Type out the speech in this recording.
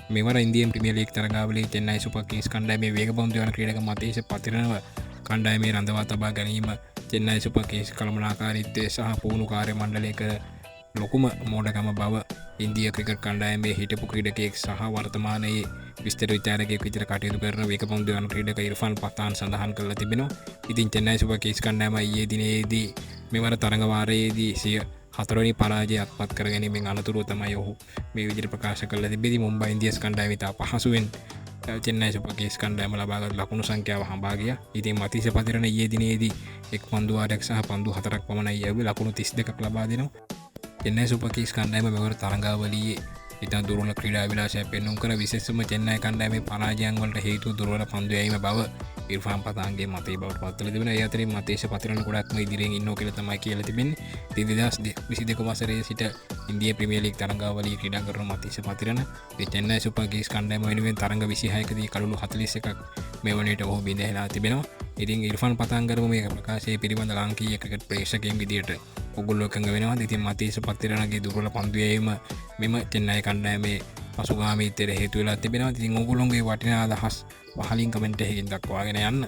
මෙවර Indian premier league තරගාවලියේ Chennai super kings කණ්ඩායමේ වේග පන්දු යවන ක්‍රීඩක මතීෂ පතිරණව කණ්ඩායමේ රඳවා තබා ගැනීම චෙන්නයි සුපර් කිංස් කළමනාකාරීත්වය සහ පුහුණු කාර්ය මණ්ඩලය කර ලොකුම මෝඩකම බව ඉන්දිය ක්‍රිකට් කණ්ඩායමේ හිටපු ක්‍රීඩකයෙක් සහ වර්තමානයේ විස්තර විචාරකයෙක් විදිහට කටයුතු කරන වේග පන්දු යවන ක්‍රීඩක ඉර්ෆාන් පතාන් සඳහන් කරලා තිබෙනවා. ඉතින් චෙන්නයි සුපර් කිංස් කණ්ඩායම ඊයේ දිනයේදී මෙවර තරඟ වාරයේදී සිය හතරවෙනි පරාජය අත්පත් කර ගැනීමෙන් අනතුරුව තමයි ඔහු මේ විදිහට ප්‍රකාශ කරලා තිබෙන්නේ. මුම්බයි ඉන්දියන්ස් කණ්ඩායම ඉතා පහසුවෙන් චෙන්නයි සුපර් කිංස් කණ්ඩායම ලබාගත් ලකුණු සංඛ්‍යාව හඹා ගියා. ඉතින් මතීෂ පතිරණ ඊයේ දිනයේදී එක් පන්දු වාරයක් සහ පන්දු 4ක් පමණයි යැව්වේ. ලකුණු 32ක් ලබා දෙනවා. චෙන්නයි සුපර් කිංස් කණ්ඩායම මෙවර තරඟාවලියේ ඉතා දුර්වල ක්‍රීඩා විලාසයක් පෙන්නුම් කර විශේෂයෙන්ම චෙන්නයි කණ්ඩායමේ පරාජයන් වලට හේතුව දුර්වල පන්දු යැවීම බව ඉර්ෆාන් පතාන්ගේ මතය බවට පත් වෙලා තිබෙනවා. ඒ අතරින් මතීෂ පතිරණ ගොඩක්ම ඉදිරියෙන් ඉන්නවා කියලා තමයි කියලා තිබෙන්නේ. ඉතින් 2022 වසරේ සිට ඉන්දිය ප්‍රීමියර් ලීග් තරඟාවලියේ ක්‍රීඩා කරන මතීෂ පතිරණ ඒ චෙන්නයි සුපර් කිංස් කණ්ඩායම වෙනුවෙන් තරඟ 26කදී කඩුළු 41ක් මේ වන විට ඔහු බිඳ තිබෙනවා. ඉතින් ඉර්ෆාන් පතාන් කරපු මේ ප්‍රකාශය පිළිබඳ ලාංකීය ක්‍රිකට් ප්‍රේක්ෂකයන් විදියට ඔගොල්ලෝ එකඟ වෙනවද? ඉතින් මතීෂ පතිරණගේ දුර්වල පන්දු යැවීම මෙම චෙන්නයි කණ්ඩායමේ පසුගාමීත්වයට හේතු වෙලා තිබෙනවා. ඉතින් ඔයගොල්ලෝගේ වටිනා අදහස් පහලින් කමෙන්ට් එකකින් දක්වාගෙන යන්න.